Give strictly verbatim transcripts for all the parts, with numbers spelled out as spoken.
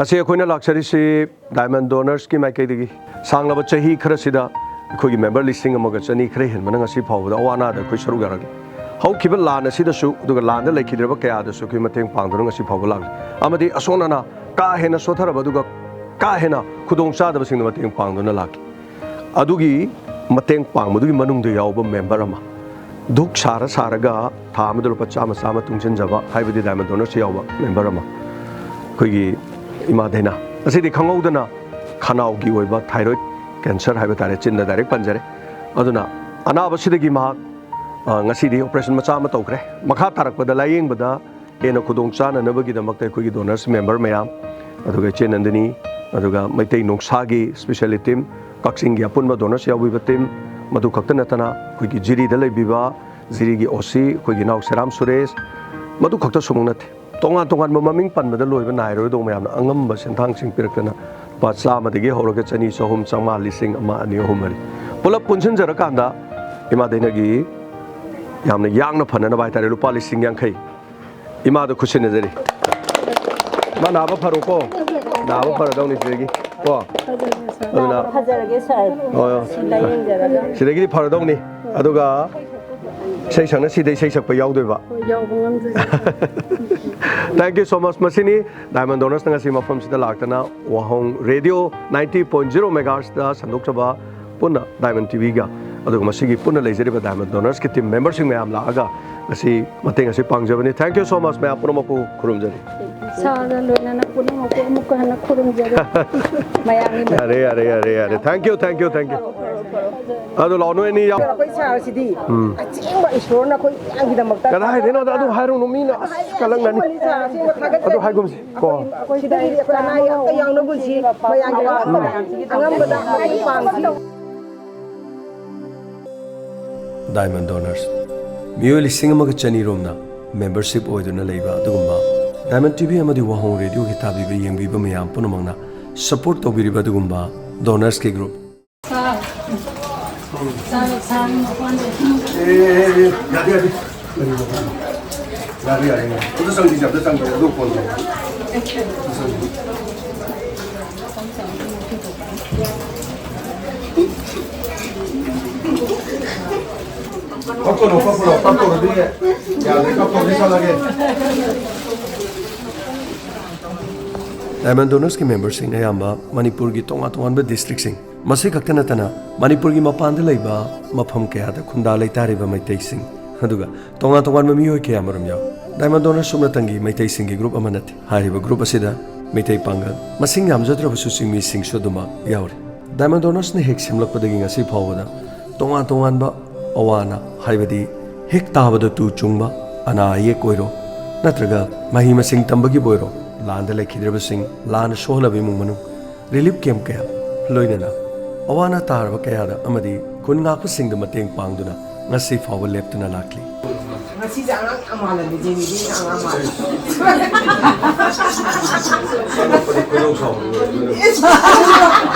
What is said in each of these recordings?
ꯉꯁꯤ ꯑꯩꯈꯣꯏꯅ ꯂꯥꯛꯆꯔꯤꯁꯤ Diamond Donorsꯀꯤ ꯃꯥꯏꯀꯩꯗꯒꯤ ꯁꯥꯡꯂꯕ ꯆꯍꯤ ꯈꯔꯁꯤꯗ ꯑꯩꯈꯣꯏꯒꯤ member ꯂꯤꯁꯤꯡ ꯑꯃꯒ ꯆꯅꯤ ꯈꯔ ꯍꯦꯟꯕꯅ ꯉꯁꯤ ꯐꯥꯎꯕꯗ ꯑꯋꯥ ꯑꯅꯥꯗ ꯑꯩꯈꯣꯏ ꯁꯔꯨꯛ ꯌꯥꯔꯛꯂꯤ꯫ ꯍꯧꯈꯤꯕ ꯂꯥꯟ ꯑꯁꯤꯗꯁꯨ ꯑꯗꯨꯒ ꯂꯥꯟꯗ ꯂꯩꯈꯤꯗ꯭ꯔꯕ ꯀꯌꯥꯗꯁꯨ ꯑꯩꯈꯣꯏ ꯃꯇꯦꯡ ꯄꯥꯡꯗꯨꯅ ꯉꯁꯤ ꯐꯥꯎꯕ ꯂꯥꯛꯂꯤ꯫ ꯑꯃꯗꯤ ꯑꯁꯣꯟ ꯑꯅꯥ ꯀꯥ ꯍꯦꯟꯅ ꯁꯣꯠꯊꯔꯕ ꯑꯗꯨꯒ ꯀꯥ ꯍꯦꯟꯅ ꯈꯨꯗꯣꯡ ꯆꯥꯗꯕꯁꯤꯡꯗ ꯃꯇꯦꯡ ꯄꯥꯡꯗꯨꯅ ꯂꯥꯛꯂꯤ꯫ ꯑꯗꯨꯒꯤ ꯃꯇꯦꯡ ꯄꯥꯡꯕꯗꯨꯒꯤ ꯃꯅꯨꯡꯗ ꯌꯥꯎꯕ member ꯑꯃ, ꯙꯨꯛ ꯁꯥꯔ ꯁꯥꯔꯒ ꯊꯥ ꯑꯃꯗ ꯂꯨꯄꯥ ꯆꯥꯝꯃ ꯆꯥꯝꯃ ꯇꯨꯡꯁꯤꯟꯖꯕ, ꯍꯥꯏꯕꯗꯤ Diamond Donors ꯌꯥꯎꯕ member ꯑꯃ, ꯑꯩꯈꯣꯏꯒꯤ ꯏꯃꯥ ꯗꯥꯏꯅꯥ꯫ ꯉꯁꯤꯗꯤ ꯈꯪꯍꯧꯗꯅ ꯈꯅꯥꯎꯒꯤ ꯑꯣꯏꯕ thyroid cancer ꯍꯥꯏꯕ ꯇꯥꯔꯦ, ꯆꯤꯟꯗ direct ꯄꯟꯖꯔꯦ꯫ ꯑꯗꯨꯅ ꯑꯅꯥꯕꯁꯤꯗꯒꯤ ꯃꯍꯥꯛ, ꯑ, ꯉꯁꯤꯗꯤ operation ꯃꯆꯥ ꯑꯃ ꯇꯧꯈ꯭ꯔꯦ꯫ ꯃꯈꯥ ꯇꯥꯔꯛꯄꯗ ꯂꯥꯌꯦꯡꯕꯗ ꯍꯦꯟꯅ ꯈꯨꯗꯣꯡ ꯆꯥꯅꯅꯕꯒꯤꯗꯃꯛꯇ ꯑꯩꯈꯣꯏꯒꯤ Donors member ꯃꯌꯥꯝ, ꯑꯗꯨꯒ ꯏꯆꯦ ꯅꯟꯗꯤꯅꯤ, ꯑꯗꯨꯒ ꯃꯩꯇꯩ ꯅꯣꯡꯁꯥꯒꯤ specially team, ꯀꯛꯆꯤꯡꯒꯤ ꯑꯄꯨꯟꯕ Donors ꯌꯥꯎꯕꯤꯕ team, ꯃꯗꯨ ꯈꯛꯇ ꯅꯠꯇꯅ ꯑꯩꯈꯣꯏꯒꯤ ꯖꯤꯔꯤꯗ ꯂꯩꯕꯤꯕ ꯖꯤꯔꯤꯒꯤ OC, ꯑꯩꯈꯣꯏꯒꯤ ꯏꯅꯥꯎ ꯁꯦꯔꯥꯝ ꯁꯨꯔꯦꯁ, ꯃꯗꯨ ꯈꯛꯇ ꯁꯨꯃꯛ ꯅꯠꯇꯦ, ꯇꯣꯉꯥꯟ ꯇꯣꯉꯥꯟꯕ ꯃꯃꯤꯡ ꯄꯟꯕꯗ ꯂꯣꯏꯕ ꯅꯥꯏꯔꯣꯏꯗꯧ ꯃꯌꯥꯝꯅ ꯑꯉꯝꯕ ꯁꯦꯟꯊꯥꯡꯁꯤꯡ ꯄꯤꯔꯛꯇꯅ ꯂꯨꯄꯥ ꯆꯥꯝꯃꯗꯒꯤ ꯍꯧꯔꯒ ꯆꯅꯤ, ꯆꯍꯨꯝ, ꯆꯥꯝꯃꯉꯥ, ꯂꯤꯁꯤꯡ ꯑꯃ, ꯑꯅꯤ, ꯑꯍꯨꯝ, ꯃꯔꯤ, ꯄꯨꯂꯞ ꯄꯨꯟꯁꯤꯟꯖꯔꯀꯥꯟꯗ ꯏꯃꯥ ꯗꯥꯏꯅꯥꯒꯤ ꯌꯥꯝꯅ ꯌꯥꯡꯅ ꯐꯅꯅꯕ ꯍꯥꯏꯇꯥꯔꯦ, ꯂꯨꯄꯥ ꯂꯤꯁꯤꯡ ꯌꯥꯡꯈꯩ ꯏꯃꯥꯗ ꯈꯨꯠꯁꯤꯟꯅꯖꯔꯤ꯫ ꯏꯃꯥ, ꯅꯥꯕ ꯐꯔꯣꯀꯣ, ꯅꯥꯕ ꯐꯔꯗꯧꯅꯤ ꯁꯤꯗꯒꯤ ꯀꯣ꯫ ꯑꯗꯨꯅ ꯐꯖꯔꯒꯦ ꯁꯥꯔ꯫ ꯍꯣꯏ, ꯍꯣꯏ꯫ ꯁꯤ ꯂꯥꯌꯦꯡꯖꯔꯒ꯫ ꯁꯤꯗꯒꯤꯗꯤ ꯐꯔꯗꯧꯅꯤ꯫ ꯑꯗꯨꯒ ꯏꯁꯩ ꯁꯛꯅ ꯁꯤꯗ ꯏꯁꯩ ꯁꯛꯄ ꯌꯥꯎꯗꯣꯏꯕ꯫ ꯍꯣꯏ, ꯌꯥꯎꯕ ꯉꯝꯖꯒꯦ꯫ Thank you so much꯫ ꯃꯁꯤꯅꯤ Diamond Donorsꯅ ꯉꯁꯤ ꯃꯐꯝꯁꯤꯗ ꯂꯥꯛꯇꯅ ꯋꯥꯍꯣꯡ Radio ninety point zero megahertzꯇ ꯁꯟꯗꯣꯛꯆꯕ ꯄꯨꯟꯅ Diamond TVꯒ, ꯑꯗꯨꯒ ꯃꯁꯤꯒꯤ ꯄꯨꯟꯅ ꯂꯩꯖꯔꯤꯕ Diamond Donorsꯀꯤ team memberꯁꯤꯡ ꯃꯌꯥꯝ ꯂꯥꯛꯑꯒ ꯉꯁꯤ ꯃꯇꯦꯡ ꯑꯁꯤ ꯄꯥꯡꯖꯕꯅꯤ꯫ Thank you so much꯫ ꯃꯌꯥꯝ ꯄꯨꯝꯅꯃꯛꯄꯨ ꯈꯨꯔꯨꯝꯖꯔꯤ꯫ ꯁꯥꯔꯒ ꯂꯣꯏꯅꯅ ꯄꯨꯝꯅꯃꯛꯄꯨ ꯑꯃꯨꯛꯀ ꯍꯟꯅ ꯈꯨꯔꯨꯝꯖꯔꯤ꯫ ꯃꯌꯥꯝꯒꯤ ꯌꯥꯔꯦ, ꯌꯥꯔꯦ, ꯌꯥꯔꯦ, ꯌꯥꯔꯦ꯫ Thank you, thank you, thank you꯫ ꯑꯗꯨ ꯂꯥꯛꯑꯣ, ꯅꯣꯏ ꯑꯅꯤ ꯌꯥꯎ-, ꯑꯩꯈꯣꯏ ꯁꯥꯔꯁꯤꯗꯤ ꯎꯝ꯫ ꯑꯁꯦꯡꯕ ꯏꯁꯣꯔꯅ ꯑꯩꯈꯣꯏ ꯃꯌꯥꯝꯒꯤꯗꯃꯛꯇ ꯀꯗꯥꯏꯗꯩꯅꯣꯗ ꯑꯗꯨ ꯍꯥꯏꯔꯨꯅꯨ, ꯃꯤꯅ ꯑꯁ ꯀꯜꯂꯛꯅꯅꯤ꯫ ꯑꯁꯦꯡꯕꯅꯤ ꯁꯥꯔ, ꯑꯁꯦꯡꯕ ꯊꯥꯒꯠꯆꯔꯤ꯫ ꯑꯗꯨ ꯍꯥꯏꯒꯨꯝꯁꯤ ꯀꯣ꯫ ꯑꯩꯈꯣꯏ, ꯑꯩꯈꯣꯏ ꯁꯤꯗꯒꯤꯗꯤ ꯑꯩꯈꯣꯏ ꯑꯅꯥ ꯑꯌꯦꯛ ꯑꯝꯇ ꯌꯥꯎꯅꯒꯨꯝꯁꯤ, ꯃꯌꯥꯝꯒꯤ ꯑꯉꯝꯕꯗ ꯃꯇꯦꯡ ꯄꯥꯡꯁꯤ꯫ Diamond Donors ꯃꯤꯑꯣꯏ ꯂꯤꯁꯤꯡ ꯑꯃꯒ ꯆꯅꯤ ꯔꯣꯝꯅ membership ꯑꯣꯏꯗꯨꯅ ꯂꯩꯕ ꯑꯗꯨꯒꯨꯝꯕ Diamond TV ꯑꯃꯗꯤ ꯋꯥꯍꯣꯡ Radioꯒꯤ ꯇꯥꯕꯤꯕ ꯌꯦꯡꯕꯤꯕ ꯃꯌꯥꯝ ꯄꯨꯝꯅꯃꯛꯅ support ꯇꯧꯕꯤꯔꯤꯕ ꯑꯗꯨꯒꯨꯝꯕ Donorsꯀꯤ group꯫ ꯑꯦ, ꯑꯦ, ꯑꯦ, ꯌꯥꯗꯦ, ꯌꯥꯗꯦ꯫ ꯌꯥꯔꯦ, ꯌꯥꯔꯦ, ꯌꯥꯔꯦ꯫ ꯑꯗꯨ ꯆꯪꯁꯤ, ꯑꯝꯇ ꯆꯪꯁꯤ, ꯑꯗꯨ ꯐꯣꯟ ꯇꯧ꯫ ꯑꯗꯨ ꯆꯪꯁꯤ꯫ ꯀꯛꯄꯅꯣ, ꯀꯛꯄꯅꯣ, ꯀꯛꯄꯅꯣ, ꯑꯗꯨꯗꯤ ꯌꯥꯗ꯭ꯔꯦ, ꯀꯛꯄꯅꯣ, ꯑꯗꯨꯗꯤ ꯆꯠꯂꯒꯦ꯫ Diamond Donors ꯀꯤ member ꯁꯤꯡ ꯑꯌꯥꯝꯕ ꯃꯅꯤꯄꯨꯔꯒꯤ ꯇꯣꯉꯥꯟ ꯇꯣꯉꯥꯟꯕ district ꯁꯤꯡ, ꯃꯁꯤ ꯈꯛꯇ ꯅꯠꯇꯅ ꯃꯅꯤꯄꯨꯔꯒꯤ ꯃꯄꯥꯟꯗ ꯂꯩꯕ ꯃꯐꯝ ꯀꯌꯥꯗ ꯈꯨꯟꯗꯥ ꯂꯩꯇꯥꯔꯤꯕ ꯃꯩꯇꯩꯁꯤꯡ, ꯑꯗꯨꯒ ꯇꯣꯉꯥꯟ ꯇꯣꯉꯥꯟꯕ ꯃꯤꯑꯣꯏ ꯀꯌꯥ ꯑꯃꯔꯣꯝ ꯌꯥꯎꯏ꯫ Diamond Donors ꯁꯨꯞꯅꯇꯪꯒꯤ ꯃꯩꯇꯩꯁꯤꯡꯒꯤ group ꯑꯃ ꯅꯠꯇꯦ꯫ ꯍꯥꯏꯔꯤꯕ group ꯑꯁꯤꯗ ꯃꯩꯇꯩ ꯄꯥꯡꯒꯜ, ꯃꯁꯤꯡ ꯌꯥꯝꯖꯗ꯭ꯔꯕꯁꯨ ꯆꯤꯡꯃꯤꯁꯤꯡꯁꯨ ꯑꯗꯨꯃꯛ ꯌꯥꯎꯔꯤ꯫ Diamond Donors ꯅ ꯍꯦꯛ ꯁꯦꯝꯂꯛꯄꯗꯒꯤ ꯉꯁꯤ ꯐꯥꯎꯕꯗ ꯇꯣꯉꯥꯟ ꯇꯣꯉꯥꯟꯕ ꯑꯋꯥ ꯑꯅꯥ, ꯍꯥꯏꯕꯗꯤ ꯍꯦꯛ ꯇꯥꯕꯗ ꯇꯨ ꯆꯨꯡꯕ ꯑꯅꯥ ꯑꯌꯦꯛ ꯑꯣꯏꯔꯣ, ꯅꯠꯇ꯭ꯔꯒ ꯃꯍꯩ ꯃꯁꯤꯡ ꯇꯝꯕꯒꯤꯕꯨ ꯑꯣꯏꯔꯣ, ꯂꯥꯟꯗ ꯂꯩꯈꯤꯗ꯭ꯔꯕꯁꯤꯡ, ꯂꯥꯟꯅ ꯁꯣꯛꯍꯜꯂꯕ ꯏꯃꯨꯡ ꯃꯅꯨꯡ, relief camp ꯀꯌꯥ, ꯂꯣꯏꯅꯅ ꯑꯋꯥ ꯑꯅꯥ ꯇꯥꯔꯕ ꯀꯌꯥꯗ ꯑꯃꯗꯤ ꯈꯨꯟ ꯉꯥꯛꯄꯁꯤꯡꯗ ꯃꯇꯦꯡ ꯄꯥꯡꯗꯨꯅ ꯉꯁꯤ ꯐꯥꯎꯕ ꯂꯦꯞꯇꯅ ꯂꯥꯛꯂꯤ꯫ ꯉꯁꯤꯁꯦ ꯑꯉꯥꯡ ꯌꯥꯝ ꯃꯥꯜꯂꯦ, ꯖꯦꯅꯤꯗꯤ ꯑꯉꯥꯡ ꯃꯥꯜꯂꯦ꯫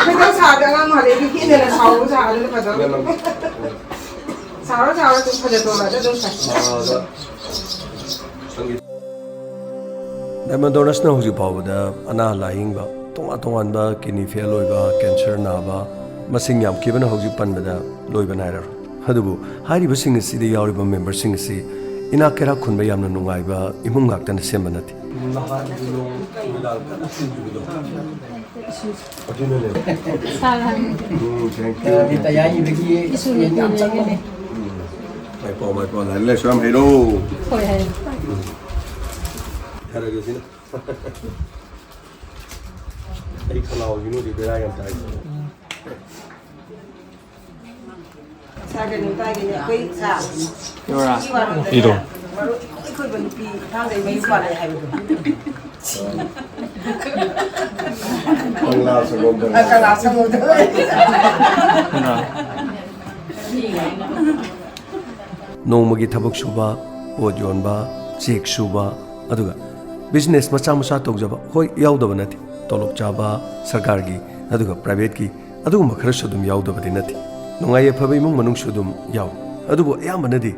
ꯈꯣꯏꯗꯧ ꯁꯥꯎꯔꯗꯤ ꯑꯉꯥꯡ ꯃꯥꯜꯂꯦ, ꯑꯩꯗꯤ ꯍꯦꯟꯅ ꯁꯥꯎꯕ ꯁꯥꯔꯗꯤ ꯐꯖꯕ꯫ ꯁꯥꯎꯔ ꯁꯥꯎꯔ ꯑꯗꯨꯝ ꯐꯖꯊꯣꯔꯛꯑꯗꯤ ꯑꯗꯨꯝ ꯐꯩ꯫ Diamond Donors ꯅ ꯍꯧꯖꯤꯛ ꯐꯥꯎꯕꯗ ꯑꯅꯥ ꯂꯥꯌꯦꯡꯕ, ꯇꯣꯉꯥꯟ ꯇꯣꯉꯥꯟꯕ kidney fail ꯑꯣꯏꯕ, cancer ꯅꯥꯕ, ꯃꯁꯤꯡ ꯌꯥꯝꯈꯤꯕꯅ ꯍꯧꯖꯤꯛ ꯄꯟꯕꯗ ꯂꯣꯏꯕ ꯅꯥꯏꯔꯔꯣꯏ꯫ ꯑꯗꯨꯕꯨ ꯍꯥꯏꯔꯤꯕꯁꯤꯡ ꯑꯁꯤꯗ ꯌꯥꯎꯔꯤꯕ member ꯁꯤꯡ ꯑꯁꯤ ꯏꯅꯥꯛ ꯀꯩꯔꯥꯛ ꯈꯨꯟꯕ ꯌꯥꯝꯅ ꯅꯨꯡꯉꯥꯏꯕ ꯏꯃꯨꯡ ꯉꯥꯛꯇꯅ ꯁꯦꯝꯕ ꯅꯠꯇꯦ꯫ ꯅꯍꯥꯟꯒꯤ ꯅꯣꯡ ꯅꯨꯃꯤꯗꯥꯡ ꯀꯟꯅ ꯆꯨꯈꯤꯕꯗꯣ꯫ ꯑꯗꯨꯅꯅꯦ꯫ ꯎꯝ, thank you꯫ ꯇꯌꯥꯏꯕꯒꯤ ꯌꯦꯟ ꯌꯥꯝ ꯆꯪꯕꯅꯦ꯫ ꯎꯝ꯫ ꯃꯥꯏ ꯄꯥꯎ, ꯃꯥꯏ ꯄꯥꯎ, ꯂꯥꯏꯔꯤꯛ ꯂꯥꯏꯁꯨ ꯌꯥꯝ ꯍꯩꯔꯣ꯫ ꯍꯣꯏ, ꯍꯩ꯫ ꯎꯝ꯫ ꯊꯥꯔꯒꯦ ꯁꯤꯅ꯫ ꯑꯩ ꯈꯅꯥꯎꯁꯤꯅꯗꯤ ꯕꯦꯔꯥ ꯌꯥꯝ ꯇꯥꯏ꯫ ꯁꯥ ꯀꯩꯅꯣ ꯇꯥꯏꯒꯤꯅꯦ, ꯑꯩꯈꯣꯏ ꯁꯥ꯫ ꯌꯣꯔꯥ꯫ ꯁꯤ ꯋꯥꯔꯣꯝꯗꯅꯦ꯫ ꯏꯔꯣ꯫ ꯃꯔꯨ ꯏꯈꯣꯏꯕ ꯅꯨꯄꯤ ꯊꯥꯡꯖꯩ ꯃꯌꯨꯝ ꯄꯥꯜꯂꯦ ꯍꯥꯏꯕꯗꯣ꯫ ꯀꯪꯂꯥ ꯁꯪꯒꯣꯝꯗ꯫ ꯑ, ꯀꯪꯂꯥ ꯁꯪꯒꯣꯝꯗ꯫ ꯀꯅꯥ? ꯅꯣꯡꯃꯒꯤ ꯊꯕꯛ ꯁꯨꯕ, ꯄꯣꯠ ꯌꯣꯟꯕ, ꯆꯦꯛ ꯁꯨꯕ, ꯑꯗꯨꯒ business ꯃꯆꯥ ꯃꯆꯥ ꯇꯧꯖꯕ, ꯍꯣꯏ, ꯌꯥꯎꯗꯕ ꯅꯠꯇꯦ꯫ ꯇꯣꯂꯣꯞ ꯆꯥꯕ, ꯁꯔꯀꯥꯔꯒꯤ, ꯑꯗꯨꯒ private ꯀꯤ, ꯑꯗꯨꯒꯨꯝꯕ ꯈꯔꯁꯨ ꯑꯗꯨꯝ ꯌꯥꯎꯗꯕꯗꯤ ꯅꯠꯇꯦ꯫ ꯅꯨꯡꯉꯥꯏ ꯌꯥꯏꯐꯕ ꯏꯃꯨꯡ ꯃꯅꯨꯡꯁꯨ ꯑꯗꯨꯝ ꯌꯥꯎꯏ꯫ ꯑꯗꯨꯕꯨ ꯑꯌꯥꯝꯕꯅꯗꯤ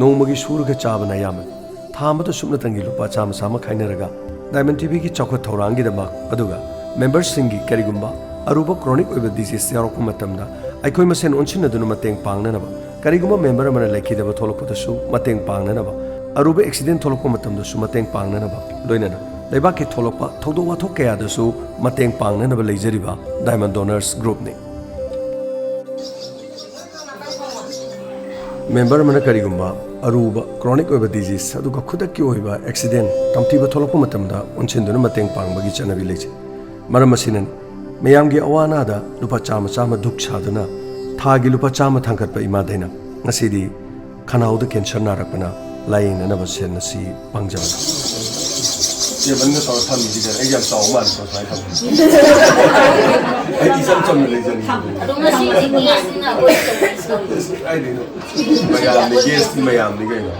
ꯅꯣꯡꯃꯒꯤ ꯁꯨꯔꯒ ꯆꯥꯕꯅ ꯑꯌꯥꯝꯕꯅꯤ꯫ ꯊꯥ ꯑꯃꯗ ꯁꯨꯞꯅꯇꯪꯒꯤ ꯂꯨꯄꯥ ꯆꯥꯝꯃ ꯆꯥꯝꯃ ꯈꯥꯏꯅꯔꯒ Diamond ꯇꯤ ꯚꯤꯒꯤ ꯆꯥꯎꯈꯠ ꯊꯧꯔꯥꯡꯒꯤꯗꯃꯛ, ꯑꯗꯨꯒ member ꯁꯤꯡꯒꯤ ꯀꯔꯤꯒꯨꯝꯕ ꯑꯔꯨꯕ chronic ꯑꯣꯏꯕ disease ꯌꯥꯎꯔꯛꯄ ꯃꯇꯝꯗ ꯑꯩꯈꯣꯏ ꯃꯁꯦꯟ ꯑꯣꯟꯁꯤꯟꯅꯗꯨꯅ ꯃꯇꯦꯡ ꯄꯥꯡꯅꯅꯕ ꯀꯔꯤꯒꯨꯝꯕ ꯃꯦꯝꯕꯔ ꯑꯃꯅ ꯂꯩꯈꯤꯗꯕ ꯊꯣꯛꯂꯛꯄꯗꯁꯨ ꯃꯇꯦꯡ ꯄꯥꯡꯅꯅꯕ, ꯑꯔꯨꯕ ꯑꯦꯛꯁꯤꯗꯦꯟ ꯊꯣꯛꯂꯛꯄ ꯃꯇꯝꯗꯁꯨ ꯃꯇꯦꯡ ꯄꯥꯡꯅꯅꯕ, ꯂꯣꯏꯅꯅ ꯂꯩꯕꯥꯛꯀꯤ ꯊꯣꯛꯂꯛꯄ ꯊꯧꯗꯣꯛ ꯋꯥꯊꯣꯛ ꯀꯌꯥꯗꯁꯨ ꯃꯇꯦꯡ ꯄꯥꯡꯅꯅꯕ ꯂꯩꯖꯔꯤꯕ ꯗꯥꯏꯃꯟ ꯗꯣꯅꯔꯁ ꯒ꯭ꯔꯨꯞꯅꯤ꯫ ꯃꯦꯝꯕꯔ ꯑꯃꯅ ꯀꯔꯤꯒꯨꯝꯕ ꯑꯔꯨꯕ ꯀ꯭ꯔꯣꯅꯤꯛ ꯑꯣꯏꯕ ꯗꯤꯖꯤꯁ, ꯑꯗꯨꯒ ꯈꯨꯗꯛꯀꯤ ꯑꯣꯏꯕ ꯑꯦꯛꯁꯤꯗꯦꯟ, ꯇꯝꯊꯤꯕ ꯊꯣꯛꯂꯛꯄ ꯃꯇꯝꯗ ꯑꯣꯟꯁꯤꯟꯗꯨꯅ ꯃꯇꯦꯡ ꯄꯥꯡꯕꯒꯤ ꯆꯠꯅꯕꯤ ꯂꯩꯖꯩ꯫ ꯃꯔꯝ ꯑꯁꯤꯅꯅꯤ ꯃꯌꯥꯝꯒꯤ ꯑꯋꯥ ꯑꯅꯥꯗ ꯂꯨꯄꯥ ꯆꯥꯝꯃ ꯆꯥꯝꯃ ꯙꯨꯛ ꯁꯥꯗꯨꯅ ꯊꯥꯒꯤ ꯂꯨꯄꯥ ꯆꯥꯝꯃ ꯊꯥꯡꯒꯠꯄ ꯏꯃꯥ ꯗꯥꯏꯅꯥ ꯉꯁꯤꯗꯤ ꯈꯅꯥꯎꯗ ꯀꯦꯟꯁꯔ ꯅꯥꯔꯛꯄꯅ ꯂꯥꯌꯦꯡꯅꯅꯕ ꯁꯦꯜ ꯑꯁꯤ ꯄꯥꯡꯖꯕꯅꯤ꯫ ꯇꯦꯕꯜꯒ ꯇꯧꯔ ꯊꯝꯃꯤꯁꯤꯗ ꯑꯩ ꯌꯥꯝ ꯆꯥꯎꯕ ꯃꯥꯜꯂꯤꯀꯣ ꯁꯨꯃꯥꯏꯅ ꯊꯝꯕꯁꯦ꯫ ꯑꯩ ꯏꯆꯝ ꯆꯝꯅ ꯂꯩꯖꯅꯤꯡꯕꯅꯤ꯫ ꯑꯗꯣ ꯉꯁꯤꯗꯤ ꯒꯦꯁꯅꯤꯅ ꯑꯩꯈꯣꯏ ꯀꯩꯅꯣ ꯇꯧꯔꯤꯁꯦ꯫ ꯀꯥꯏꯗꯩꯅꯣ? ꯃꯌꯥꯝꯅꯤ, ꯒꯦꯁꯇꯤ ꯃꯌꯥꯝꯅꯤ ꯀꯩꯅꯣ꯫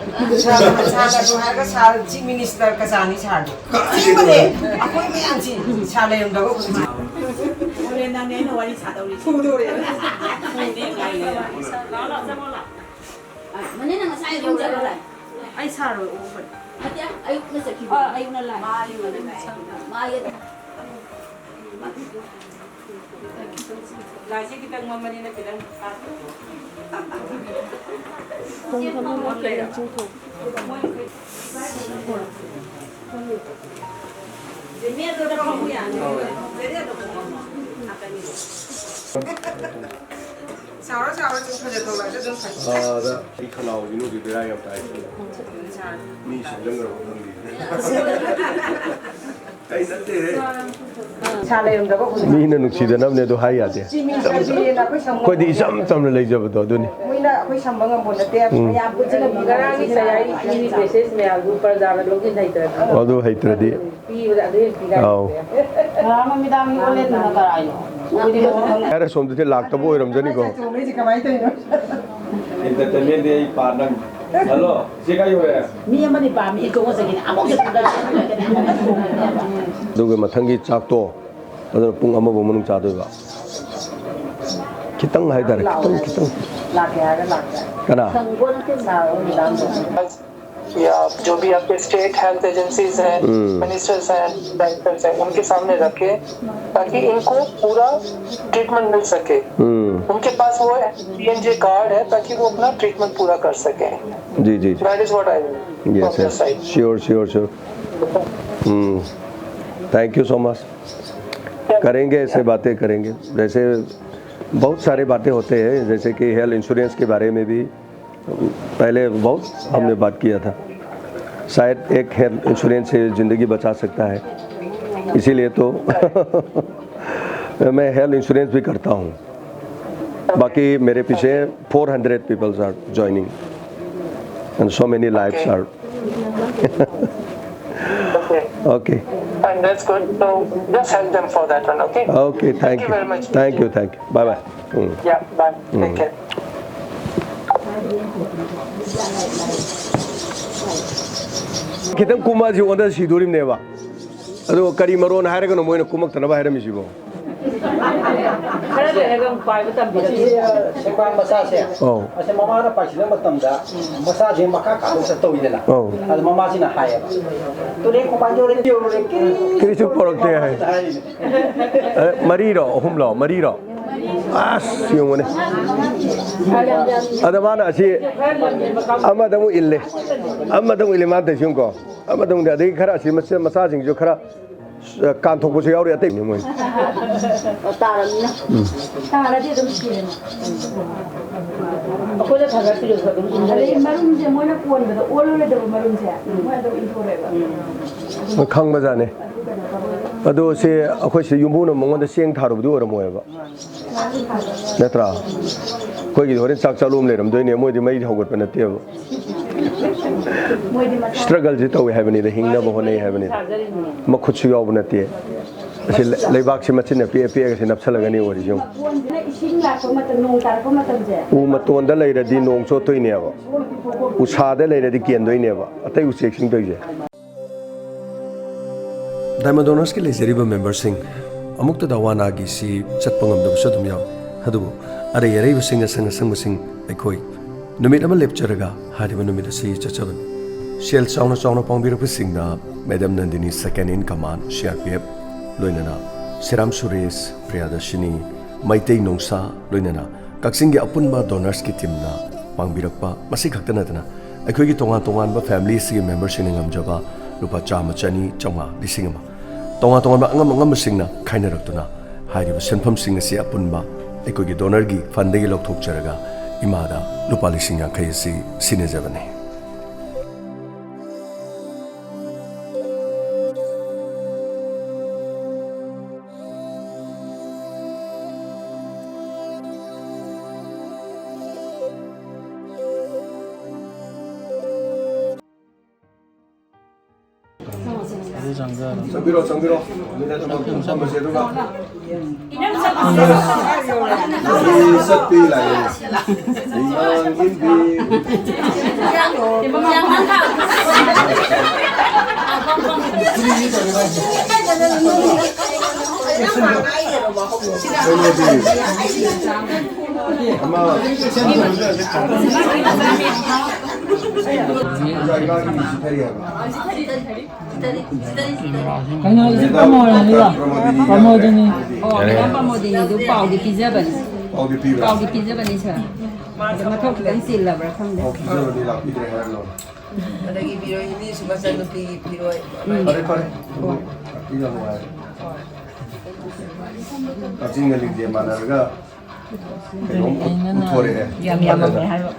ꯁꯥꯔ, ꯁꯥꯔ, ꯑꯗꯨ ꯍꯥꯏꯔꯒ ꯁꯥꯔ ꯆꯤꯐ ꯃꯤꯅꯤꯁꯇꯔ ꯀꯆꯥꯅꯤ ꯁꯥꯔꯗꯤ꯫ ꯀꯥꯏꯗꯩꯅꯣ? ꯑꯁꯦꯡꯕꯅꯦ, ꯑꯩꯈꯣꯏ ꯃꯌꯥꯝꯁꯤ ꯁꯥꯔ ꯂꯩꯔꯝꯗꯕ ꯍꯧꯖꯤꯛ꯫ ꯍꯣꯔꯦꯟ ꯅꯪꯅꯦ ꯑꯩꯅ ꯋꯥꯔꯤ ꯁꯥꯗꯧꯔꯤꯁꯦ꯫ ꯐꯨꯗꯧꯔꯦ꯫ ꯂꯥꯛꯑꯣ, ꯂꯥꯛꯑꯣ, ꯆꯪꯉꯣ, ꯂꯥꯛꯑꯣ꯫ ꯑ, ꯃꯅꯦꯅ ꯉꯁꯥꯏ ꯑꯗꯨꯝ ꯆꯠꯂꯣ ꯂꯥꯛꯑꯣ꯫ ꯑꯩ ꯁꯥꯔꯣꯏ, ꯑꯣꯛꯄꯅꯤ꯫ ꯅꯠꯇꯦ, ꯑꯌꯨꯛꯅ ꯆꯠꯈꯤꯕ꯫ ꯑ, ꯑꯌꯨꯛꯅ ꯂꯥꯛꯑꯦ꯫ ꯃꯥ ꯑꯌꯨꯛꯅ ꯂꯥꯛꯑꯦ꯫ ꯃꯥ ꯑꯌꯨꯛ-, ꯂꯥꯏꯁꯦ ꯈꯤꯇꯪ ꯃꯝꯕꯅꯤꯅ ꯈꯤꯇꯪ ꯈꯣꯡ ꯊꯝꯃꯣ, ꯃꯣꯏ ꯀꯩꯅꯣ ꯆꯤꯡꯊꯣꯛ꯫ ꯁꯥꯎꯔ ꯁꯥꯎꯔ ꯁꯨꯝ ꯐꯖ ꯊꯣꯛꯂꯛꯑꯁꯨ ꯑꯗꯨꯝ ꯐꯩ꯫ ꯑꯥꯗ ꯑꯩ ꯈꯅꯥꯎꯁꯤꯅ ꯍꯧꯖꯤꯛ ꯕꯦꯔꯥ ꯌꯥꯝ ꯇꯥꯏ꯫ ꯁꯥꯔ꯫ ꯃꯤ ꯁꯤꯖꯤꯟꯅꯔꯕ ꯈꯪꯗꯦ꯫ ꯑꯩ ꯅꯠꯇꯦꯍꯦ꯫ ꯁꯥꯔ ꯂꯩꯔꯝꯗꯕ ꯍꯧꯖꯤꯛ꯫ ꯃꯤꯅ ꯅꯨꯡꯁꯤꯗꯅꯕꯅꯦ ꯑꯗꯨ ꯍꯥꯏ ꯌꯥꯗꯦ꯫ ꯁꯤ ꯃꯤ ꯁꯤꯗꯤ ꯑꯩꯈꯣꯏ ꯁꯝꯕ ꯑꯩꯈꯣꯏꯗꯤ ꯏꯆꯝ ꯆꯝꯅ ꯂꯩꯖꯕꯗꯣ ꯑꯗꯨꯅꯤ꯫ ꯃꯣꯏꯅ ꯑꯩꯈꯣꯏ ꯁꯝꯕ ꯉꯝꯕ ꯅꯠꯇꯦ꯫ ꯎꯝ꯫ ꯃꯌꯥꯝ ꯄꯨꯟꯁꯤꯜꯂꯒ ꯉꯔꯥꯡꯒꯤ ꯁꯌꯥꯏꯒꯤ ꯃꯦꯁꯦꯖ ꯃꯌꯥꯝꯗꯨ ꯄ꯭ꯔꯖꯥꯅ ꯂꯧꯁꯤꯟ ꯍꯩꯇ꯭ꯔꯗꯤ꯫ ꯑꯗꯨ ꯍꯩꯇ꯭ꯔꯗꯤ꯫ ꯄꯤꯕꯗ ꯑꯗꯨ ꯍꯦꯟꯅ ꯄꯤꯔꯛꯑꯦ꯫ ꯑꯥꯎ꯫ ꯉꯔꯥꯡ ꯅꯨꯃꯤꯗꯥꯡꯒꯤ ꯑꯣꯂꯦꯟꯗꯨꯅ ꯀꯔꯥꯏꯅꯣ? ꯑꯩꯈꯣꯏꯗꯤ ꯃꯊꯪ ꯍꯥꯏꯔ ꯁꯣꯝꯗꯗꯤ ꯂꯥꯛꯇꯕ ꯑꯣꯏꯔꯝꯖꯅꯤꯀꯣ꯫ ꯆꯣꯡꯉꯛꯏꯁꯦ ꯀꯃꯥꯏꯅ ꯇꯧꯔꯤꯅꯣ? ꯑꯦꯟꯇꯔꯇꯦꯟꯃꯦꯟꯗꯤ ꯑꯩ ꯄꯥ ꯅꯪ꯫ ꯍꯜꯂꯣ, ꯏꯆꯦ ꯀꯥꯏ ꯌꯧꯔꯦ? ꯃꯤ ꯑꯃꯗꯤ ꯄꯥꯝꯃꯤ, ꯑꯩ ꯇꯣꯛꯑꯁꯤ ꯀꯩꯅꯣ? ꯑꯃꯨꯛ ꯆꯠꯄꯗ ꯑꯗꯨꯒ ꯃꯊꯪꯒꯤ ꯆꯥꯛꯇꯣ ꯑꯗꯨꯅ ꯄꯨꯡ ꯑꯃꯐꯥꯎ ꯃꯅꯨꯡ ꯆꯥꯗꯣꯏꯕ꯫ ꯈꯤꯇꯪ ꯍꯥꯏꯇꯥꯔꯦ, ꯈꯤꯇꯪ, ꯈꯤꯇꯪ꯫ ꯂꯥꯛꯀꯦ ꯍꯥꯏꯔꯒ ꯂꯥꯛꯇꯦ꯫ ꯀꯅꯥ? ꯁꯥꯔ ꯑꯣꯏ ꯃꯦꯗꯥꯝꯗꯣ꯫ या जो भी आपके स्टेट हेल्थ एजेंसीज हैं, हम्म। मिनिस्टर्स हैं, डायरेक्टर्स हैं, उनके सामने रखें, ताकि इनको पूरा ट्रीटमेंट मिल सके। हम्म। उनके पास वो पीएमजे कार्ड है, ताकि वो अपना ट्रीटमेंट पूरा कर सकें। जी जी That is what I yes yes sure sure sure thank you so much करेंगे ऐसे बातें करेंगे जैसे बहुत सारे बातें होते हैं जैसे कि हेल्थ इंश्योरेंस के बारे में भी पहले बहुत हमने बात किया था शायद एक हेल्थ इंश्योरेंस से ज़िंदगी बचा सकता है इसीलिए तो मैं हेल्थ इंश्योरेंस भी करता हूँ बाकी मेरे पीछे four hundred people are joining and so many lives are Okay. okay And that's good. So just help them for that one, okay? okay thank you you very much. thank you thank you bye bye Yeah, bye. Take care. ꯈꯤꯇꯪ ꯀꯨꯝꯃꯛꯑꯁꯤ ꯑꯣꯟꯗ ꯁꯤꯗꯣꯔꯤꯕꯅꯦꯕ ꯑꯗꯣ ꯀꯔꯤ ꯃꯔꯣꯟ ꯍꯥꯏꯔꯒꯅꯣ ꯃꯣꯏꯅ ꯀꯨꯝꯃꯛꯇꯅꯕ ꯍꯥꯏꯔꯝꯃꯤꯁꯤꯕꯣ ꯈꯔ ꯂꯩꯔꯒ ꯑꯃꯨꯛ ꯄꯥꯏꯕ ꯇꯝꯕꯤꯔꯒꯦ꯫ ꯁꯦꯡꯕꯥꯡ ꯃꯆꯥꯁꯦ ꯑꯧ ꯑꯁꯤ ꯃꯃꯥꯗ ꯄꯥꯏꯁꯤꯟꯕ ꯃꯇꯝꯗ ꯃꯆꯥꯁꯦ ꯃꯈꯥ ꯀꯥꯕ ꯆꯠꯇꯧꯏꯗꯅ ꯑꯧ ꯑꯗ ꯃꯃꯥꯁꯤꯅ ꯍꯥꯏꯌꯦꯕ ꯇꯨꯔꯦꯟ ꯈꯣꯡꯕꯥꯟ ꯌꯧꯔꯦ ꯌꯧꯔꯨꯔꯦ ꯀꯔꯤꯁꯨ ꯄꯣꯔꯛꯇꯦ ꯍꯥꯏ ꯍꯥꯏꯔꯤꯅꯦ ꯑꯦ, ꯃꯔꯤꯔꯣ ꯑꯍꯨꯝꯂꯣ ꯃꯔꯤꯔꯣ ꯑꯁ ꯌꯦꯡꯉꯨꯅꯦ ꯑꯗ ꯃꯥꯅ ꯑꯁꯤ ꯑꯃꯗ ꯑꯃꯨꯛ ꯏꯜꯂꯦ ꯑꯃꯗ ꯑꯃꯨꯛ ꯏꯜꯂꯦ ꯃꯥꯅ ꯇꯧꯔꯤꯁꯤ ꯌꯦꯡꯉꯨꯀꯣ ꯑꯃꯗ ꯑꯃꯨꯛ ꯑꯗꯒꯤ ꯈꯔ ꯑꯁꯤ ꯃꯆꯥ- ꯃꯆꯥꯁꯤꯡꯁꯨ ꯈꯔ ꯑ, ꯀꯥꯟꯊꯣꯛꯄꯁꯨ ꯌꯥꯎꯔꯤ ꯑꯇꯩꯅꯤ ꯃꯣꯏ ꯇꯥꯔꯗꯤ ꯑꯗꯨꯝ ꯁꯤꯔꯅꯤ꯫ ꯑꯩꯈꯣꯏꯗ ꯊꯥꯡꯒꯠꯄꯤꯔꯁꯨ ꯑꯗꯨꯝ ꯑꯗꯩ ꯃꯔꯨꯝꯁꯦ ꯃꯣꯏꯅ ꯀꯣꯟꯕꯗ ꯑꯣꯜꯂꯔꯣꯏꯗꯕ ꯃꯔꯨꯝꯁꯦ ꯃꯣꯏ ꯑꯗꯨꯝ ꯏꯟꯊꯣꯔꯛꯑꯦꯕ꯫ ꯃꯣꯏ ꯈꯪꯕꯖꯥꯠꯅꯤ ꯑꯗꯣ ꯁꯤ ꯑꯩꯈꯣꯏ ꯁꯤ ꯌꯨꯝꯕꯨꯅ ꯃꯉꯣꯟꯗ ꯆꯦꯡ ꯊꯥꯔꯨꯕꯗꯤ ꯑꯣꯏꯔꯝꯃꯣꯏꯕ ꯅꯠꯇ꯭ꯔꯥ ꯑꯩꯈꯣꯏꯒꯤꯗꯤ ꯍꯣꯔꯦꯟ ꯆꯥꯛ ꯆꯥꯂꯣꯝ ꯂꯩꯔꯝꯗꯣꯏꯅꯦ ꯃꯣꯏꯗꯤ ꯃꯩꯗꯤ ꯍꯧꯒꯠꯄ ꯅꯠꯇꯦꯕ ꯃꯣꯏꯗꯤ ꯃꯁꯥ ꯁ꯭ꯇ꯭ꯔꯒꯜꯁꯤ ꯇꯧꯋꯦ ꯍꯥꯏꯕꯅꯤꯗ ꯍꯤꯡꯅꯕ ꯍꯣꯠꯅꯩ ꯍꯥꯏꯕꯅꯤꯗ ꯃꯈꯨꯠꯁꯨ ꯌꯥꯎꯕ ꯅꯠꯇꯦ ꯑꯁꯤ ꯂꯩꯕꯥꯛꯁꯤ ꯃꯆꯤꯟꯅ ꯄꯤꯛꯑ ꯄꯤꯛꯑꯒ ꯁꯤ ꯅꯞꯁꯜꯂꯒꯅꯤ ꯑꯣꯏꯔꯤꯁꯤ ꯌꯦꯡꯉꯨ ꯀꯣꯟꯁꯤꯅ ꯏꯁꯤꯡ ꯂꯥꯛꯄ ꯃꯇꯝ ꯅꯣꯡ ꯇꯥꯔꯛꯄ ꯃꯇꯝꯁꯦ ꯎ ꯃꯇꯣꯟꯗ ꯂꯩꯔꯗꯤ ꯅꯣꯡ ꯆꯣꯠꯇꯣꯏꯅꯦꯕ ꯎꯁꯥꯗ ꯂꯩꯔꯗꯤ ꯀꯦꯟꯗꯣꯏꯅꯦꯕ ꯑꯇꯩ ꯎꯆꯦꯛꯁꯤꯡ ꯇꯧꯔꯤꯁꯦ ꯗꯥꯏꯃꯟ ꯗꯣꯅꯔꯁꯀꯤ ꯂꯩꯖꯔꯤꯕ ꯃꯦꯝꯕꯔꯁꯤꯡ ꯑꯃꯨꯛꯇꯗ ꯑꯋꯥ ꯑꯅꯥꯒꯤꯁꯤ ꯆꯠꯄ ꯉꯝꯗꯕꯁꯨ ꯑꯗꯨꯝ ꯌꯥꯎꯏ ꯑꯗꯨꯕꯨ ꯑꯔꯩ ꯑꯔꯩꯕꯁꯤꯡ ꯑꯁꯪ ꯑꯁꯪꯕꯁꯤꯡ ꯑꯩꯈꯣꯏ ꯅꯨꯃꯤꯠ ꯑꯃ ꯂꯦꯞꯆꯔꯒ ꯍꯥꯏꯔꯤꯕ ꯅꯨꯃꯤꯠ ꯑꯁꯤ ꯆꯠꯆꯕꯅꯤ ꯁꯦꯜ ꯆꯥꯎꯅ ꯆꯥꯎꯅ ꯄꯥꯡꯕꯤꯔꯛꯄꯁꯤꯡꯗ ꯃꯦꯗꯝ ꯅꯟꯗꯤꯅꯤ second in command C R P F ꯂꯣꯏꯅꯅ ꯁꯤꯔꯥꯝ ꯁꯨꯔꯦꯁ ꯄ꯭ꯔꯤꯌꯥꯗꯔꯁꯤꯅꯤ ꯃꯩꯇꯩ ꯅꯣꯡꯁꯥ, ꯂꯣꯏꯅꯅ ꯀꯛꯆꯤꯡꯒꯤ ꯑꯄꯨꯟꯕ donorsꯀꯤ teamꯅ ꯄꯥꯡꯕꯤꯔꯛꯄ, ꯃꯁꯤ ꯈꯛꯇ ꯅꯠꯇꯅ ꯑꯩꯈꯣꯏꯒꯤ ꯇꯣꯉꯥꯟ ꯇꯣꯉꯥꯟꯕ family ꯑꯁꯤꯒꯤ memberꯁꯤꯡꯅ ꯉꯝꯖꯕ ꯂꯨꯄꯥ ꯆꯥꯝꯃ, ꯆꯅꯤ, ꯆꯥꯝꯃꯉꯥ, ꯂꯤꯁꯤꯡ ꯑꯃ, ꯇꯣꯉꯥꯟ ꯇꯣꯉꯥꯟꯕ ꯑꯉꯝ ꯑꯉꯝꯕꯁꯤꯡꯅ ꯈꯥꯏꯅꯔꯛꯇꯨꯅ ꯍꯥꯏꯔꯤꯕ ꯁꯦꯟꯐꯝꯁꯤꯡ ꯑꯁꯤ ꯑꯄꯨꯟꯕ ꯑꯩꯈꯣꯏꯒꯤ donorꯒꯤ fundꯗꯒꯤ ꯂꯧꯊꯣꯛꯆꯔꯒ ꯏꯃꯥꯗ ꯂꯨꯄꯥ ꯂꯤꯁꯤꯡ ꯌꯥꯡꯈꯩ ꯑꯁꯤ ꯁꯤꯟꯅꯖꯕꯅꯤ꯫ ꯆꯪꯕꯤꯔꯣ, ꯆꯪꯕꯤꯔꯣ꯫ Minute ꯑꯃ ꯐꯝꯃꯁꯦ, ꯑꯗꯨꯒ ꯆꯠꯄꯤ ꯂꯥꯛꯑꯦ꯫ ꯏꯃꯥꯡ ꯏꯟꯕꯤ꯫ ꯀꯩꯅꯣꯗꯤ꯫ ꯑꯃ ꯏꯃꯥꯒꯤ ꯃꯤꯁꯤ ꯐꯔꯤ ꯍꯥꯏꯕ꯫ ꯀꯩꯅꯣ, ꯁꯤ ꯄ꯭ꯔꯃꯣꯗꯅꯤꯗ꯫ ꯄ꯭ꯔꯃꯣꯗꯅꯤ꯫ ꯑꯣ, ꯌꯥꯔꯦ꯫ ꯃꯦꯗꯥꯝ ꯄ꯭ꯔꯃꯣꯗꯅꯤꯗꯨ ꯄꯥꯎꯗꯤ ꯄꯤꯖꯕꯅꯤ꯫ ꯄꯥꯎꯗꯤ ꯄꯤꯕ꯭ꯔꯥ? ꯄꯥꯎꯗꯤ ꯄꯤꯖꯕꯅꯤ, ꯁꯥꯔ꯫ ꯑꯗꯣ ꯃꯊꯧ ꯈꯤꯇꯪ ꯆꯤꯜꯂꯕ꯭ꯔꯥ ꯈꯪꯗꯦ꯫ ꯄꯥꯎ ꯄꯤꯖꯕꯅꯤ, ꯂꯥꯛꯄꯤꯗ꯭ꯔꯦ ꯍꯥꯏꯔ ꯂꯣꯏꯔꯦ꯫ ꯑꯗꯒꯤ ꯐꯤꯔꯣꯏ ꯏꯅꯦꯁꯨ ꯃꯆꯟꯅꯨꯄꯤꯒꯤ ꯐꯤꯔꯣꯏ꯫ ꯎꯝ꯫ ꯐꯔꯦ, ꯐꯔꯦ꯫ ꯍꯣꯏ꯫ ꯌꯥꯝ ꯅꯨꯡꯉꯥꯏꯔꯦ꯫ ꯀꯛꯆꯤꯡꯒ ꯂꯤꯡꯖꯦꯜ ꯃꯥꯟꯅꯔꯒ ꯀꯩꯅꯣꯝ ꯎꯠꯊꯣꯔꯛꯑꯦ꯫ ꯌꯥꯝ ꯌꯥꯝꯃꯝꯃꯦ ꯍꯥꯏꯕ꯫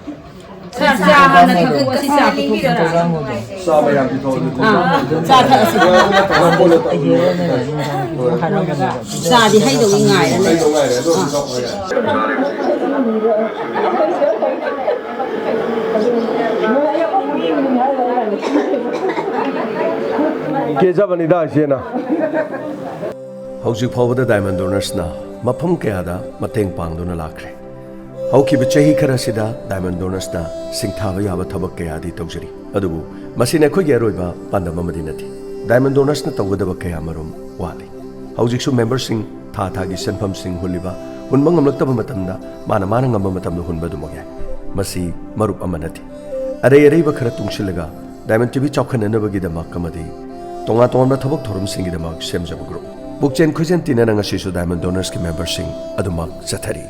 ꯁꯥꯔ, ꯆꯥ ꯍꯥꯟꯅ ꯊꯛꯇꯣꯛꯑꯣ, ꯁꯤ ꯆꯥ ꯄꯨꯊꯣꯛꯆꯔꯛꯑꯣ꯫ ꯆꯥ ꯃꯌꯥꯝ ꯄꯤꯊꯣꯛꯑꯗꯤ ꯑꯥ, ꯆꯥ ꯊꯛꯑꯁꯤ꯫ ꯆꯥꯗꯤ ꯍꯩꯗꯧꯒꯤ ꯉꯥꯏꯔ ꯂꯩ꯫ ꯍꯩꯗꯧ ꯉꯥꯏꯔꯦ, ꯑꯗꯨ ꯑꯗꯨꯝ ꯊꯛꯑꯣ ꯌꯥꯔꯦ꯫ ꯀꯦꯖꯕꯅꯤꯗ ꯏꯆꯦꯅ꯫ ꯍꯧꯖꯤꯛ ꯐꯥꯎꯕꯗ diamond donorsꯅ ꯃꯐꯝ ꯀꯌꯥꯗ ꯃꯇꯦꯡ ꯄꯥꯡꯗꯨꯅ ꯂꯥꯛꯈ꯭ꯔꯦ꯫ ꯍꯧꯈꯤꯕ ꯆꯍꯤ ꯈꯔ ꯑꯁꯤꯗ diamond donorsꯅ ꯁꯤꯡꯊꯥꯕ ꯌꯥꯕ ꯊꯕꯛ ꯀꯌꯥꯗꯤ ꯇꯧꯖꯔꯤ, ꯑꯗꯨꯕꯨ ꯃꯁꯤꯅ ꯑꯩꯈꯣꯏꯒꯤ ꯑꯔꯣꯏꯕ ꯄꯥꯟꯗꯝ ꯑꯃꯗꯤ ꯅꯠꯇꯦ꯫ Diamond donorsꯅ ꯇꯧꯒꯗꯕ ꯀꯌꯥ ꯃꯔꯨꯝ ꯋꯥꯠꯂꯤ꯫ ꯍꯧꯖꯤꯛꯁꯨ memberꯁꯤꯡ ꯊꯥ ꯊꯥꯒꯤ ꯁꯦꯟꯐꯝꯁꯤꯡ ꯍꯨꯜꯂꯤꯕ, ꯍꯨꯟꯕ ꯉꯝꯂꯛꯇꯕ ꯃꯇꯝꯗ ꯃꯥꯅ ꯃꯥꯅ ꯉꯝꯕ ꯃꯇꯝꯗ ꯍꯨꯟꯕ ꯑꯗꯨꯃꯛ ꯌꯥꯏ꯫ ꯃꯁꯤ ꯃꯔꯨꯞ ꯑꯃ ꯅꯠꯇꯦ꯫ ꯑꯔꯩ ꯑꯔꯩꯕ ꯈꯔ ꯇꯨꯡꯁꯤꯜꯂꯒ Diamond TV ꯆꯥꯎꯈꯠꯅꯅꯕꯒꯤꯗꯃꯛ ꯑꯃꯗꯤ ꯇꯣꯉꯥꯟ ꯇꯣꯉꯥꯟꯕ ꯊꯕꯛ ꯊꯧꯔꯝꯁꯤꯡꯒꯤꯗꯃꯛ ꯁꯦꯝꯖꯕ group꯫ ꯄꯨꯛꯆꯦꯟ ꯈꯣꯏꯖꯦꯟ ꯇꯤꯟꯅꯅ ꯉꯁꯤꯁꯨ Diamond Donors ꯀꯤ member ꯁꯤꯡ ꯑꯗꯨꯃꯛ ꯆꯠꯊꯔꯤ꯫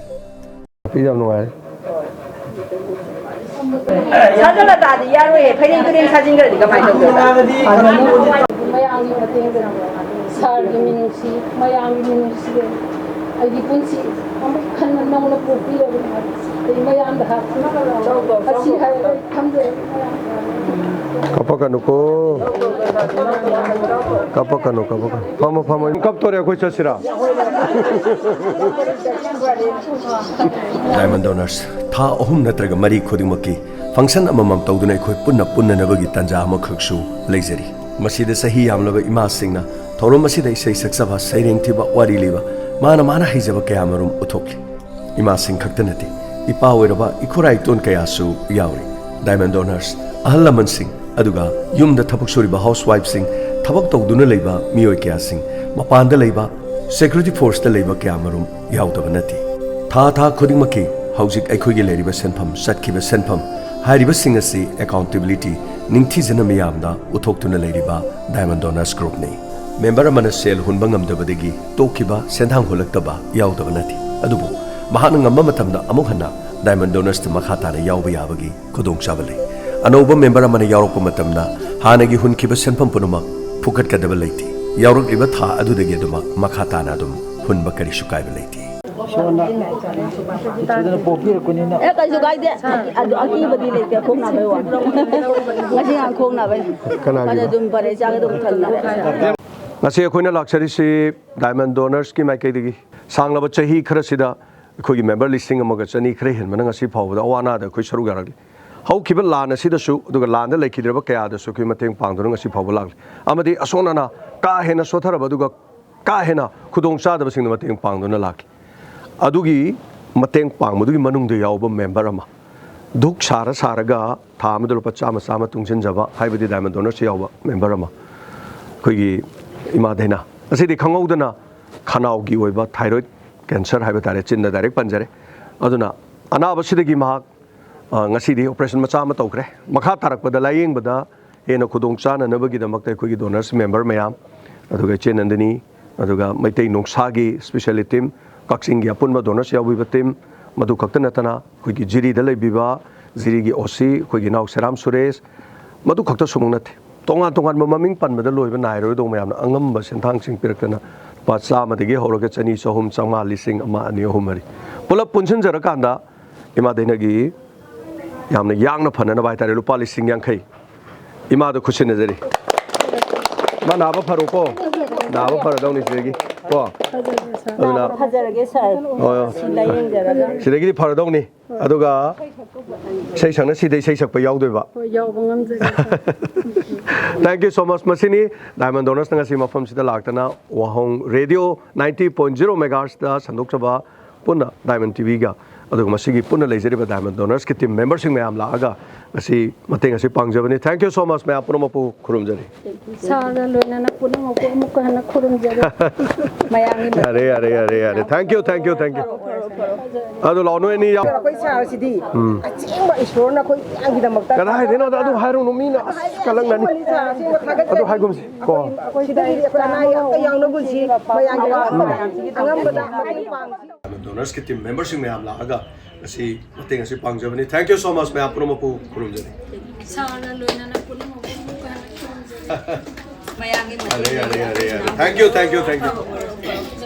ꯌꯥꯝ ꯅꯨꯡꯉꯥꯏꯔꯦ꯫ ꯁꯥꯖꯜꯂ ꯇꯥꯗꯤ ꯌꯥꯔꯣꯏꯌꯦ, ꯐꯩꯔꯦꯡ ꯇꯨꯔꯦꯡ ꯁꯥꯖꯤꯟꯈ꯭ꯔꯗꯤ ꯀꯃꯥꯏꯅ ꯇꯧꯗꯣꯏꯕ? ꯃꯌꯥꯝꯒꯤ ꯃꯇꯦꯡꯗ ꯁꯥꯔꯒꯤ ꯃꯤꯅꯨꯡꯁꯤ, ꯃꯌꯥꯝꯒꯤ ꯃꯤꯅꯨꯡꯁꯤ, ꯑꯩꯒꯤ ꯄꯨꯟꯁꯤ ꯑꯃꯨꯛ ꯍꯟꯅ ꯅꯧꯅ ꯄꯣꯛꯄꯤꯔꯕꯅꯤ ꯍꯥꯏꯕꯁꯤ ꯑꯩ ꯃꯌꯥꯝꯗ ꯍꯥꯏ-, ꯑꯁꯤ ꯍꯥꯏꯔꯒ ꯑꯩ ꯊꯝꯖꯔꯒꯦ ꯃꯌꯥꯝ꯫ ꯀꯞꯄꯛꯀꯅꯨꯀꯣ꯫ ꯀꯞꯄꯛꯀꯅꯨ, ꯀꯞꯄꯛꯀꯅꯨ꯫ ꯐꯝꯃꯣ, ꯐꯝꯃꯣ꯫ ꯀꯞꯇꯣꯔꯦ, ꯑꯩꯈꯣꯏ ꯆꯠꯁꯤꯔꯥ? Diamond Donors ꯊꯥ ꯑꯍꯨꯝ ꯅꯠꯇ꯭ꯔꯒ ꯃꯔꯤ ꯈꯨꯗꯤꯡꯃꯛꯀꯤ function ꯑꯃꯃꯝ ꯇꯧꯗꯨꯅ ꯑꯩꯈꯣꯏ ꯄꯨꯟꯅ ꯄꯨꯟꯅꯅꯕꯒꯤ ꯇꯥꯟꯖꯥ ꯑꯃꯈꯛꯁꯨ ꯂꯩꯖꯔꯤ꯫ ꯃꯁꯤꯗ ꯆꯍꯤ ꯌꯥꯝꯂꯕ ꯏꯃꯥꯁꯤꯡꯅ ꯊꯧꯔꯝ ꯑꯁꯤꯗ ꯏꯁꯩ ꯁꯛꯆꯕ, ꯁꯩꯔꯦꯡ ꯊꯤꯕ, ꯋꯥꯔꯤ ꯂꯤꯕ, ꯃꯥꯅ ꯃꯥꯅ ꯍꯩꯖꯕ ꯀꯌꯥꯃꯔꯨꯝ ꯎꯠꯊꯣꯛꯂꯤ꯫ ꯏꯃꯥꯁꯤꯡ ꯈꯛꯇ ꯅꯠꯇꯦ, ꯏꯄꯥ ꯑꯣꯏꯔꯕ ꯏꯈꯨꯔꯥ ꯏꯇꯣꯟ ꯀꯌꯥꯁꯨ ꯌꯥꯎꯔꯤ꯫ Diamond Donors ꯑꯍꯜ ꯂꯃꯟꯁꯤꯡ, ꯑꯗꯨꯒ ꯌꯨꯝꯗ ꯊꯕꯛ ꯁꯨꯔꯤꯕ housewifeꯁꯤꯡ, ꯊꯕꯛ ꯇꯧꯗꯨꯅ ꯂꯩꯕ ꯃꯤꯑꯣꯏ ꯀꯌꯥꯁꯤꯡ, ꯃꯄꯥꯟꯗ ꯂꯩꯕ, security forceꯇ ꯂꯩꯕ ꯀꯌꯥꯃꯔꯨꯝ ꯌꯥꯎꯗꯕ ꯅꯠꯇꯦ꯫ ꯊꯥ ꯊꯥ ꯈꯨꯗꯤꯡꯃꯛꯀꯤ ꯍꯧꯖꯤꯛ ꯑꯩꯈꯣꯏꯒꯤ ꯂꯩꯔꯤꯕ ꯁꯦꯟꯐꯝ, ꯆꯠꯈꯤꯕ ꯁꯦꯟꯐꯝ ꯍꯥꯏꯔꯤꯕꯁꯤꯡ ꯑꯁꯤ accountability ꯅꯤꯡꯊꯤꯖꯅ ꯃꯤꯌꯥꯝꯗ ꯎꯠꯊꯣꯛꯇꯨꯅ ꯂꯩꯔꯤꯕ Diamond Donors Groupꯅꯤ꯫ Member ꯑꯃꯅ ꯁꯦꯜ ꯍꯨꯟꯕ ꯉꯝꯗꯕꯗꯒꯤ ꯇꯣꯛꯈꯤꯕ, ꯁꯦꯟꯊꯥꯡ ꯍꯨꯜꯂꯛꯇꯕ ꯌꯥꯎꯗꯕ ꯅꯠꯇꯦ꯫ ꯑꯗꯨꯕꯨ ꯃꯍꯥꯛꯅ ꯉꯝꯕ ꯃꯇꯝꯗ ꯑꯃꯨꯛ ꯍꯟꯅ Diamond Donorsꯇ ꯃꯈꯥ ꯇꯥꯅ ꯌꯥꯎꯕ ꯌꯥꯕꯒꯤ ꯈꯨꯗꯣꯡꯆꯥꯕ ꯂꯩ꯫ ꯑꯅꯧꯕ member ꯑꯃꯅ ꯌꯥꯎꯔꯛꯄ ꯃꯇꯝꯗ ꯍꯥꯟꯅꯒꯤ ꯍꯨꯟꯈꯤꯕ ꯁꯦꯟꯐꯝ ꯄꯨꯝꯅꯃꯛ ꯐꯨꯀꯠꯀꯗꯕ ꯂꯩꯇꯦ꯫ ꯌꯥꯎꯔꯛꯂꯤꯕ ꯊꯥ ꯑꯗꯨꯗꯒꯤ ꯑꯗꯨꯃꯛ ꯃꯈꯥ ꯇꯥꯅ ꯑꯗꯨꯝ ꯍꯨꯟꯕ ꯀꯔꯤꯁꯨ ꯀꯥꯏꯕ ꯂꯩꯇꯦ꯫ ꯑꯦ, ꯀꯩꯁꯨ ꯀꯥꯏꯗꯦ꯫ ꯑꯗꯨ ꯑꯀꯤꯕꯗꯤ ꯂꯩꯇꯦ, ꯈꯣꯡ ꯅꯥꯕꯩ ꯋꯥꯅꯤ꯫ ꯉꯁꯤ ꯉꯥꯡ ꯈꯣꯡ ꯅꯥꯕꯩ꯫ ꯐꯔꯦ, ꯑꯗꯨꯝ ꯐꯔꯦ, ꯏꯆꯥꯒ ꯑꯗꯨꯝ ꯊꯜꯂꯦ꯫ ꯉꯁꯤ ꯑꯩꯈꯣꯏꯅ ꯂꯥꯛꯆꯔꯤꯁꯤ Diamond Donorsꯀꯤ ꯃꯥꯏꯀꯩꯗꯒꯤ꯫ ꯁꯥꯡꯂꯕ ꯆꯍꯤ ꯈꯔꯁꯤꯗ ꯑꯩꯈꯣꯏꯒꯤ member ꯂꯤꯁꯤꯡ ꯑꯃꯒ ꯆꯅꯤ ꯈꯔ ꯍꯦꯟꯕꯅ ꯉꯁꯤ ꯐꯥꯎꯕꯗ ꯑꯋꯥ ꯑꯅꯥꯗ ꯑꯩꯈꯣꯏ ꯁꯔꯨꯛ ꯌꯥꯔꯛꯂꯤ꯫ ꯍꯧꯈꯤꯕ ꯂꯥꯟ ꯑꯁꯤꯗꯁꯨ, ꯑꯗꯨꯒ ꯂꯥꯟꯗ ꯂꯩꯈꯤꯗ꯭ꯔꯕ ꯀꯌꯥꯗꯁꯨ ꯑꯩꯈꯣꯏ ꯃꯇꯦꯡ ꯄꯥꯡꯗꯨꯅ ꯉꯁꯤ ꯐꯥꯎꯕ ꯂꯥꯛꯂꯤ꯫ ꯑꯃꯗꯤ ꯑꯁꯣꯟ ꯑꯅꯥ ꯀꯥ ꯍꯦꯟꯅ ꯁꯣꯠꯊꯔꯕ, ꯑꯗꯨꯒ ꯀꯥ ꯍꯦꯟꯅ ꯈꯨꯗꯣꯡ ꯆꯥꯗꯕꯁꯤꯡꯗ ꯃꯇꯦꯡ ꯄꯥꯡꯗꯨꯅ ꯂꯥꯛꯂꯤ꯫ ꯑꯗꯨꯒꯤ ꯃꯇꯦꯡ ꯄꯥꯡꯕꯗꯨꯒꯤ ꯃꯅꯨꯡꯗ ꯌꯥꯎꯕ member ꯑꯃ, ꯙꯨꯛ ꯁꯥꯔ ꯁꯥꯔꯒ ꯊꯥ ꯑꯃꯗ ꯂꯨꯄꯥ ꯆꯥꯝꯃ ꯆꯥꯝꯃ ꯇꯨꯡꯁꯤꯟꯖꯕ, ꯍꯥꯏꯕꯗꯤ Diamond Donors ꯌꯥꯎꯕ member ꯑꯃ, ꯑꯩꯈꯣꯏꯒꯤ ꯏꯃꯥ ꯗꯥꯏꯅꯥ꯫ ꯉꯁꯤꯗꯤ ꯈꯪꯍꯧꯗꯅ ꯈꯅꯥꯎꯒꯤ ꯑꯣꯏꯕ thyroid cancer ꯍꯥꯏꯕ ꯇꯥꯔꯦ, ꯆꯤꯟꯗ direct ꯄꯟꯖꯔꯦ꯫ ꯑꯗꯨꯅ ꯑꯅꯥꯕꯁꯤꯗꯒꯤ ꯃꯍꯥꯛ, ꯑ, ꯉꯁꯤꯗꯤ operation ꯃꯆꯥ ꯑꯃ ꯇꯧꯈ꯭ꯔꯦ꯫ ꯃꯈꯥ ꯇꯥꯔꯛꯄꯗ ꯂꯥꯌꯦꯡꯕꯗ ꯍꯦꯟꯅ ꯈꯨꯗꯣꯡ ꯆꯥꯅꯅꯕꯒꯤꯗꯃꯛꯇ ꯑꯩꯈꯣꯏꯒꯤ donors member ꯃꯌꯥꯝ, ꯑꯗꯨꯒ ꯏꯆꯦ ꯅꯟꯗꯤꯅꯤ, ꯑꯗꯨꯒ ꯃꯩꯇꯩ ꯅꯣꯡꯁꯥꯒꯤ specially team, ꯀꯛꯆꯤꯡꯒꯤ ꯑꯄꯨꯟꯕ donors ꯌꯥꯎꯕꯤꯕ team, ꯃꯗꯨ ꯈꯛꯇ ꯅꯠꯇꯅ ꯑꯩꯈꯣꯏꯒꯤ ꯖꯤꯔꯤꯗ ꯂꯩꯕꯤꯕ ꯖꯤꯔꯤꯒꯤ OC, ꯑꯩꯈꯣꯏꯒꯤ ꯏꯅꯥꯎ ꯁꯦꯔꯥꯝ ꯁꯨꯔꯦꯁ, ꯃꯗꯨ ꯈꯛꯇ ꯁꯨꯃꯛ ꯅꯠꯇꯦ, ꯇꯣꯉꯥꯟ ꯇꯣꯉꯥꯟꯕ ꯃꯃꯤꯡ ꯄꯟꯕꯗ ꯂꯣꯏꯕ ꯅꯥꯏꯔꯣꯏꯗꯧ ꯃꯌꯥꯝꯅ ꯑꯉꯝꯕ ꯁꯦꯟꯊꯥꯡꯁꯤꯡ ꯄꯤꯔꯛꯇꯅ ꯂꯨꯄꯥ ꯆꯥꯝꯃꯗꯒꯤ ꯍꯧꯔꯒ ꯆꯅꯤ, ꯆꯍꯨꯝ, ꯆꯥꯝꯃꯉꯥ, ꯂꯤꯁꯤꯡ ꯑꯃ, ꯑꯅꯤ, ꯑꯍꯨꯝ, ꯃꯔꯤ, ꯄꯨꯂꯞ ꯄꯨꯟꯁꯤꯟꯖꯔꯀꯥꯟꯗ ꯏꯃꯥ ꯗꯩꯅꯒꯤ ꯌꯥꯝꯅ ꯌꯥꯡꯅ ꯐꯅꯅꯕ ꯍꯥꯏꯇꯥꯔꯦ, ꯂꯨꯄꯥ ꯂꯤꯁꯤꯡ ꯌꯥꯡꯈꯩ ꯏꯃꯥꯗ ꯈꯨꯠꯁꯤꯟꯅꯖꯔꯤ꯫ ꯃꯥ ꯅꯥꯕ ꯐꯔꯣꯀꯣ, ꯅꯥꯕ ꯐꯔꯗꯧꯅꯤ ꯁꯤꯗꯒꯤ ꯀꯣ꯫ ꯑꯗꯨꯅ ꯐꯖꯔꯒꯦ ꯁꯥꯔ꯫ ꯍꯣꯏ, ꯍꯣꯏ꯫ ꯁꯤ ꯂꯥꯏꯌꯦꯡꯖꯔꯒ꯫ ꯁꯤꯗꯒꯤꯗꯤ ꯐꯔꯗꯧꯅꯤ꯫ ꯑꯗꯨꯒ ꯏꯁꯩ ꯁꯛꯅ ꯁꯤꯗ ꯏꯁꯩ ꯁꯛꯄ ꯌꯥꯎꯗꯣꯏꯕ꯫ ꯍꯣꯏ, ꯌꯥꯎꯕ ꯉꯝꯖꯒꯦ ꯁꯥꯔ꯫ Thank you so much꯫ ꯃꯁꯤꯅꯤ Diamond Donorsꯅ ꯉꯁꯤ ꯃꯐꯝꯁꯤꯗ ꯂꯥꯛꯇꯅ ꯋꯥꯍꯣꯡ Radio ninety point zero megahertzꯇ ꯁꯟꯗꯣꯛꯆꯕ ꯄꯨꯟꯅ Diamond TVꯒ, ꯑꯗꯨꯒ ꯃꯁꯤꯒꯤ ꯄꯨꯟꯅ ꯂꯩꯖꯔꯤꯕ Diamond Donorsꯀꯤ team memberꯁꯤꯡ ꯃꯌꯥꯝ ꯂꯥꯛꯑꯒ ꯉꯁꯤ ꯃꯇꯦꯡ ꯑꯁꯤ ꯄꯥꯡꯖꯕꯅꯤ꯫ Thank you so much꯫ ꯃꯌꯥꯝ ꯄꯨꯝꯅꯃꯛꯄꯨ ꯈꯨꯔꯨꯝꯖꯔꯤ꯫ ꯁꯥꯔꯒ ꯂꯣꯏꯅꯅ ꯄꯨꯝꯅꯃꯛꯄꯨ ꯑꯃꯨꯛꯀ ꯍꯟꯅ ꯈꯨꯔꯨꯝꯖꯔꯤ꯫ ꯃꯌꯥꯝꯒꯤ ꯌꯥꯔꯦ, ꯌꯥꯔꯦ, ꯌꯥꯔꯦ, ꯌꯥꯔꯦ꯫ Thank you, thank you, thank you꯫ ꯑꯗꯨ ꯂꯥꯛꯑꯣ, ꯅꯣꯏ ꯑꯅꯤ ꯌꯥꯎ-, ꯑꯩꯈꯣꯏ ꯁꯥꯔꯁꯤꯗꯤ ꯎꯝ꯫ ꯑꯁꯦꯡꯕ ꯏꯁꯣꯔꯅ ꯑꯩꯈꯣꯏ ꯃꯌꯥꯝꯒꯤꯗꯃꯛꯇ ꯀꯗꯥꯏꯗꯩꯅꯣꯗ ꯑꯗꯨ ꯍꯥꯏꯔꯨꯅꯨ, ꯃꯤꯅ ꯑꯁ ꯀꯂꯛꯅꯅꯤ꯫ ꯑꯁꯦꯡꯕ ꯊꯥꯒꯠꯆꯔꯤ꯫ ꯑꯗꯨ ꯍꯥꯏꯒꯨꯝꯁꯤ ꯀꯣ꯫ ꯑꯩꯈꯣꯏ ꯁꯤꯗꯒꯤꯗꯤ ꯑꯩꯈꯣꯏ ꯑꯅꯥ ꯑꯌꯦꯛ ꯑꯝꯇ ꯌꯥꯎꯅꯒꯨꯝꯁꯤ꯫ ꯃꯌꯥꯝꯒꯤ ꯑꯉꯝꯕꯗ ꯃꯇꯦꯡ ꯄꯥꯡꯁꯤ꯫ Donorsꯀꯤ team memberꯁꯤꯡ ꯃꯌꯥꯝ ꯂꯥꯛꯑꯒ ꯉꯁꯤ ꯃꯇꯦꯡ ꯑꯁꯤ ꯄꯥꯡꯖꯕꯅꯤ꯫ Thank you so much꯫ ꯃꯌꯥꯝ ꯄꯨꯝꯅꯃꯛꯄꯨ ꯈꯨꯔꯨꯝꯖꯔꯤ꯫ ꯁꯥꯔꯅ ꯂꯣꯏꯅꯅ ꯄꯨꯝꯅꯃꯛꯄꯨ ꯑꯃꯨꯛꯀ ꯍꯟꯅ ꯈꯨꯔꯨꯝꯖꯔꯤ꯫ ꯃꯌꯥꯝꯒꯤ ꯌꯥꯔꯦ, ꯃꯇꯦꯡ ꯌꯥꯔꯦ, ꯌꯥꯔꯦ, ꯌꯥꯔꯦ꯫ Thank you, thank you, thank you꯫